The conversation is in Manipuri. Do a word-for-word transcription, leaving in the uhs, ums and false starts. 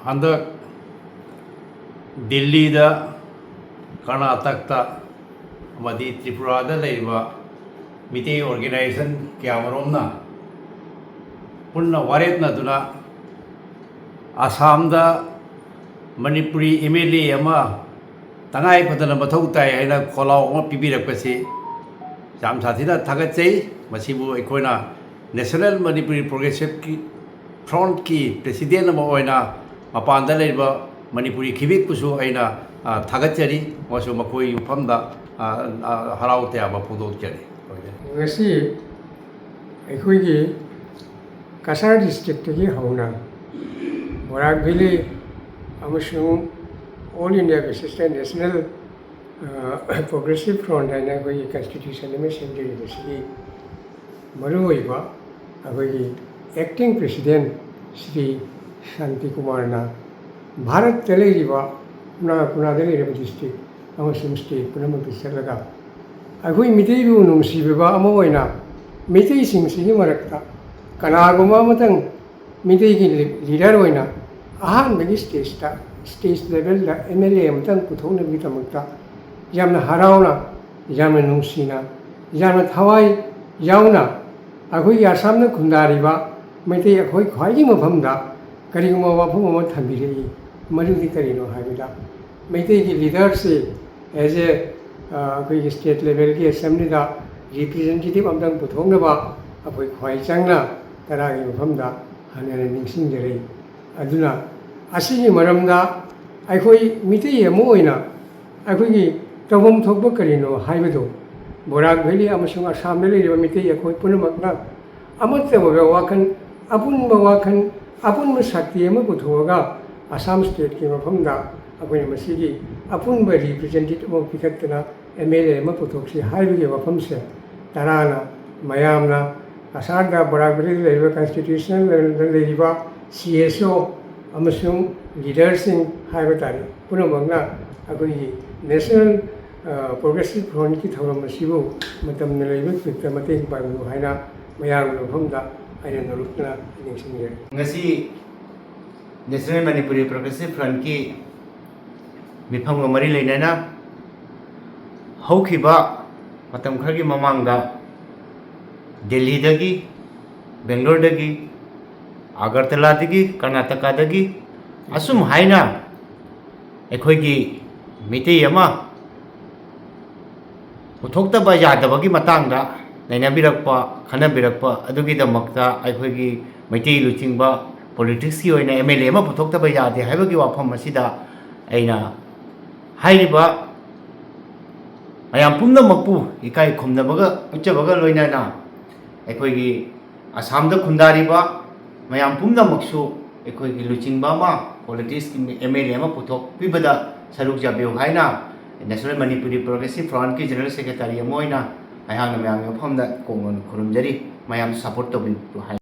ꯍꯟꯗꯛ ꯗꯤꯜꯂꯤꯗ, ꯀꯔꯅꯥꯇꯛꯇ ꯑꯃꯗꯤ ꯇ꯭ꯔꯤꯄꯨꯔꯥꯗ ꯂꯩꯔꯤꯕ ꯃꯤꯇꯩ ꯑꯣꯔꯒꯅꯥꯏꯖꯦꯁꯟ ꯀꯌꯥꯃꯔꯣꯝꯅ ꯄꯨꯟꯅ ꯋꯥꯔꯦꯞꯅꯗꯨꯅ ꯑꯁꯥꯝꯗ ꯃꯅꯤꯄꯨꯔꯤ ꯑꯦꯝ ꯑꯦꯜ ꯑꯦ ꯑꯃ ꯇꯉꯥꯏ ꯐꯗꯅ ꯃꯊꯧ ꯇꯥꯏ ꯍꯥꯏꯅ ꯈꯣꯜꯂꯥꯎ ꯑꯃ ꯄꯤꯕꯤꯔꯛꯄꯁꯤ ꯌꯥꯝ ꯁꯥꯊꯤꯅ ꯊꯥꯒꯠꯆꯩ꯫ ꯃꯁꯤꯕꯨ ꯑꯩꯈꯣꯏꯅ ꯅꯦꯁꯅꯦꯜ ꯃꯅꯤꯄꯨꯔꯤ ꯄ꯭ꯔꯣꯒ꯭ꯔꯦꯁꯤꯞꯀꯤ ꯐ꯭ꯔꯣꯟꯠꯀꯤ ꯄ꯭ꯔꯦꯁꯤꯗꯦꯟꯠ ꯑꯃ ꯑꯣꯏꯅ ꯃꯄꯥꯟꯗ ꯂꯩꯔꯤꯕ ꯃꯅꯤꯄꯨꯔꯤ ꯈꯤꯕꯤꯛꯄꯨꯁꯨ ꯑꯩꯅ, ꯑ, ꯊꯥꯒꯠꯆꯔꯤ꯫ ꯃꯁꯨ ꯃꯈꯣꯏ ꯃꯐꯝꯗ, ꯑ, ꯑ, ꯍꯔꯥꯎ ꯇꯌꯥꯝꯕ ꯐꯣꯡꯗꯣꯛꯆꯔꯤ꯫ ꯉꯁꯤ ꯑꯩꯈꯣꯏꯒꯤ ꯀꯁꯥꯔ ꯗꯤꯁꯇ꯭ꯔꯤꯛꯇꯒꯤ ꯍꯧꯅ ꯕꯣꯔꯥꯛ ꯚꯦꯂꯤ ꯑꯃꯁꯨꯡ ꯑꯣꯜ ꯏꯟꯗꯤꯌꯥ ꯕꯦꯁꯤꯁꯇ ꯅꯦꯁꯅꯦꯜ ꯄ꯭ꯔꯣꯒ꯭ꯔꯦꯁꯤꯞ ꯐ꯭ꯔꯣꯟꯠ ꯍꯥꯏꯅ ꯑꯩꯈꯣꯏꯒꯤ ꯀꯟꯁꯇꯤꯇ꯭ꯌꯨꯁꯟ ꯑꯃ ꯁꯦꯝꯖꯔꯤꯕꯁꯤꯒꯤ ꯃꯔꯨꯑꯣꯏꯕ ꯑꯩꯈꯣꯏꯒꯤ ꯑꯦꯛꯇꯤꯡ ꯄ꯭ꯔꯦꯁꯤꯗꯦꯟꯠ ꯁ꯭ꯔꯤ ꯁꯥꯟꯇꯤ ꯀꯨꯃꯥꯔꯅ ꯚꯥꯔꯠꯇ ꯂꯩꯔꯤꯕ ꯈꯨꯅꯥ ꯈꯨꯅꯥꯗ ꯂꯩꯔꯤꯕ ꯗꯤꯁꯇ꯭ꯔꯤꯛ ꯑꯃꯁꯨꯡ ꯁ꯭ꯇꯦꯠ ꯄꯨꯝꯅꯃꯛꯇ ꯆꯠꯂꯒ ꯑꯩꯈꯣꯏ ꯃꯤꯇꯩꯕꯨ ꯅꯨꯡꯁꯤꯕꯤꯕ ꯑꯃ ꯑꯣꯏꯅ ꯃꯤꯇꯩꯁꯤꯡꯁꯤꯒꯤ ꯃꯔꯛꯇ ꯀꯅꯥꯒꯨꯝꯕ ꯑꯃꯇꯪ ꯃꯤꯇꯩꯒꯤ ꯂꯤ- ꯂꯤꯗꯔ ꯑꯣꯏꯅ ꯑꯍꯥꯟꯕꯒꯤ ꯁ꯭ꯇꯦꯖꯇ, ꯁ꯭ꯇꯦꯖ ꯂꯦꯚꯦꯜꯗ ꯑꯦꯝ ꯑꯦꯜ ꯑꯦ ꯑꯃꯇꯪ ꯄꯨꯊꯣꯛꯅꯕꯒꯤꯗꯃꯛꯇ ꯌꯥꯝꯅ ꯍꯔꯥꯎꯅ, ꯌꯥꯝꯅ ꯅꯨꯡꯁꯤꯅ, ꯌꯥꯝꯅ ꯊꯋꯥꯏ ꯌꯥꯎꯅ ꯑꯩꯈꯣꯏꯒꯤ ꯑꯁꯥꯝꯗ ꯈꯨꯟꯗꯥꯔꯤꯕ ꯃꯩꯇꯩ ꯑꯩꯈꯣꯏ ꯈ꯭ꯋꯥꯏꯒꯤ ꯃꯐꯝꯗ ꯀꯔꯤꯒꯨꯝꯕ ꯋꯥꯐꯝ ꯑꯃ ꯊꯝꯕꯤꯔꯛꯏ꯫ ꯃꯗꯨꯗꯤ ꯀꯔꯤꯅꯣ ꯍꯥꯏꯕꯗ, ꯃꯩꯇꯩꯒꯤ ꯂꯤꯗꯔꯁꯤ ꯑꯦꯖ ꯑꯦ, ꯑ, ꯑꯩꯈꯣꯏꯒꯤ ꯁ꯭ꯇꯦꯠ ꯂꯦꯚꯦꯜꯒꯤ ꯑꯦꯁꯦꯝꯕ꯭ꯂꯤꯗ ꯔꯤꯄ꯭ꯔꯖꯦꯟꯇꯦꯇꯤꯚ ꯑꯃꯇꯪ ꯄꯨꯊꯣꯛꯅꯕ ꯑꯩꯈꯣꯏ ꯈ꯭ꯋꯥꯏ ꯆꯪꯅ ꯇꯔꯥꯒꯤ ꯃꯐꯝꯗ ꯍꯟꯅ ꯍꯟꯅ ꯅꯤꯡꯁꯤꯡꯖꯔꯤ꯫ ꯑꯗꯨꯅ ꯑꯁꯤꯒꯤ ꯃꯔꯝꯗ ꯑꯩꯈꯣꯏ ꯃꯤꯇꯩ ꯑꯃ ꯑꯣꯏꯅ ꯑꯩꯈꯣꯏꯒꯤ ꯇꯧꯐꯝ ꯊꯣꯛꯄ ꯀꯔꯤꯅꯣ ꯍꯥꯏꯕꯗꯨ ꯕꯣꯔꯥꯛ ꯚꯦꯂꯤ ꯑꯃꯁꯨꯡ ꯑꯁꯥꯝꯗ ꯂꯩꯔꯤꯕ ꯃꯤꯇꯩ ꯑꯩꯈꯣꯏ ꯄꯨꯝꯅꯃꯛꯅ ꯑꯃꯠꯇ ꯑꯣꯏꯕ ꯋꯥꯈꯜ, ꯑꯄꯨꯟꯕ ꯋꯥꯈꯜ, ꯑꯄꯨꯟꯕ ꯁꯛꯇꯤ ꯑꯃ ꯄꯨꯊꯣꯛꯑꯒ ꯑꯁꯥꯝ ꯁ꯭ꯇꯦꯠꯀꯤ ꯃꯐꯝꯗ ꯑꯩꯈꯣꯏꯅ ꯃꯁꯤꯒꯤ ꯑꯄꯨꯟꯕ ꯔꯤꯄ꯭ꯔꯖꯦꯟꯇꯦꯇꯤꯚ ꯑꯃ ꯄꯤꯈꯠꯇꯅ ꯑꯦꯝ ꯑꯦꯜ ꯑꯦ ꯑꯃ ꯄꯨꯊꯣꯛꯁꯤ ꯍꯥꯏꯕꯒꯤ ꯋꯥꯐꯝꯁꯦ ꯇꯔꯥꯅ ꯃꯌꯥꯝꯅ ꯀꯁꯥꯔꯗ ꯕꯣꯔꯥꯛ ꯚꯦꯂꯤꯗ ꯂꯩꯔꯤꯕ ꯀꯟꯁꯇꯤꯇ꯭ꯌꯨꯁꯅꯦꯜ ꯂꯦꯚꯦꯜꯗ ꯂꯩꯔꯤꯕ ꯁꯤ ꯑꯦꯁ ꯑꯣ ꯑꯃꯁꯨꯡ ꯂꯤꯗꯔꯁꯤꯡ ꯍꯥꯏꯕ ꯇꯥꯔꯦ, ꯄꯨꯝꯅꯃꯛꯅ ꯑꯩꯈꯣꯏꯒꯤ ꯅꯦꯁꯅꯦꯜ, ꯑ, ꯄ꯭ꯔꯣꯒ꯭ꯔꯦꯁꯤꯞ ꯐ꯭ꯔꯣꯟꯠꯀꯤ ꯊꯧꯔꯝ ꯑꯁꯤꯕꯨ ꯃꯇꯝ ꯂꯩꯕ ꯈꯨꯗꯤꯡꯃꯛꯇ ꯃꯇꯦꯡ ꯄꯥꯡꯕꯤꯌꯨ ꯍꯥꯏꯅ ꯃꯌꯥꯝꯒꯤ ꯃꯐꯝꯗ ꯑꯩꯅ ꯅꯣꯂꯨꯛꯇꯨꯅ ꯅꯤꯡꯁꯤꯡꯖꯔꯤ꯫ ꯉꯁꯤ National Manipuri Progressive Frontꯀꯤ ꯃꯤꯐꯝꯒ ꯃꯔꯤ ꯂꯩꯅꯅ ꯍꯧꯈꯤꯕ ꯃꯇꯝ ꯈꯔꯒꯤ ꯃꯃꯥꯡꯗ ꯗꯦꯜꯂꯤꯗꯒꯤ, ꯕꯦꯡꯒ꯭ꯂꯣꯔꯗꯒꯤ, ꯑꯒꯔꯇꯂꯥꯗꯒꯤ, ꯀꯔꯅꯥꯇꯀꯥꯗꯒꯤ ꯑꯁꯨꯝ ꯍꯥꯏꯅ ꯑꯩꯈꯣꯏꯒꯤ ꯃꯤꯇꯩ ꯑꯃ ꯄꯨꯊꯣꯛꯇꯕ ꯌꯥꯗꯕꯒꯤ ꯃꯇꯥꯡꯗ ꯅꯩꯅꯕꯤꯔꯛꯄ, ꯈꯟꯅꯕꯤꯔꯛꯄ ꯑꯗꯨꯒꯤꯗꯃꯛꯇ ꯑꯩꯈꯣꯏꯒꯤ ꯃꯩꯇꯩ ꯂꯨꯆꯤꯡꯕ, ꯄꯣꯂꯤꯇꯤꯛꯁꯀꯤ ꯑꯣꯏꯅ ꯑꯦꯝ ꯑꯦꯜ ꯑꯦ ꯑꯃ ꯄꯨꯊꯣꯛꯇꯕ ꯌꯥꯗꯦ ꯍꯥꯏꯕꯒꯤ ꯋꯥꯐꯝ ꯑꯁꯤꯗ ꯑꯩꯅ ꯍꯥꯏꯔꯤꯕ ꯃꯌꯥꯝ ꯄꯨꯝꯅꯃꯛꯄꯨ ꯏꯀꯥꯏ ꯈꯨꯝꯅꯕꯒ ꯎꯠꯆꯕꯒ ꯂꯣꯏꯅꯅ ꯑꯩꯈꯣꯏꯒꯤ ꯑꯁꯥꯝꯗ ꯈꯨꯟꯗꯥꯔꯤꯕ ꯃꯌꯥꯝ ꯄꯨꯝꯅꯃꯛꯁꯨ ꯑꯩꯈꯣꯏꯒꯤ ꯂꯨꯆꯤꯡꯕ ꯑꯃ, ꯄꯣꯂꯤꯇꯤꯛꯁꯀꯤ ꯑꯦꯝ ꯑꯦꯜ ꯑꯦ ꯑꯃ ꯄꯨꯊꯣꯛꯄꯤꯕꯗ ꯁꯔꯨꯛ ꯌꯥꯕꯤꯌꯨ ꯍꯥꯏꯅ National Manipuri Progressive Frontꯀꯤ ꯖꯦꯅꯔꯦꯜ ꯁꯦꯀ꯭ꯔꯦꯇꯔꯤ ꯑꯃ ꯑꯣꯏꯅ ꯑꯩꯍꯥꯛꯅ ꯃꯌꯥꯝꯒꯤ ꯃꯐꯝꯗ ꯀꯣꯡꯅꯣꯟ ꯈꯨꯔꯨꯝꯖꯔꯤ꯫ ꯃꯌꯥꯝ ꯁꯄꯣꯔꯠ ꯇꯧꯕꯤꯌꯨ ꯍꯥꯏ꯫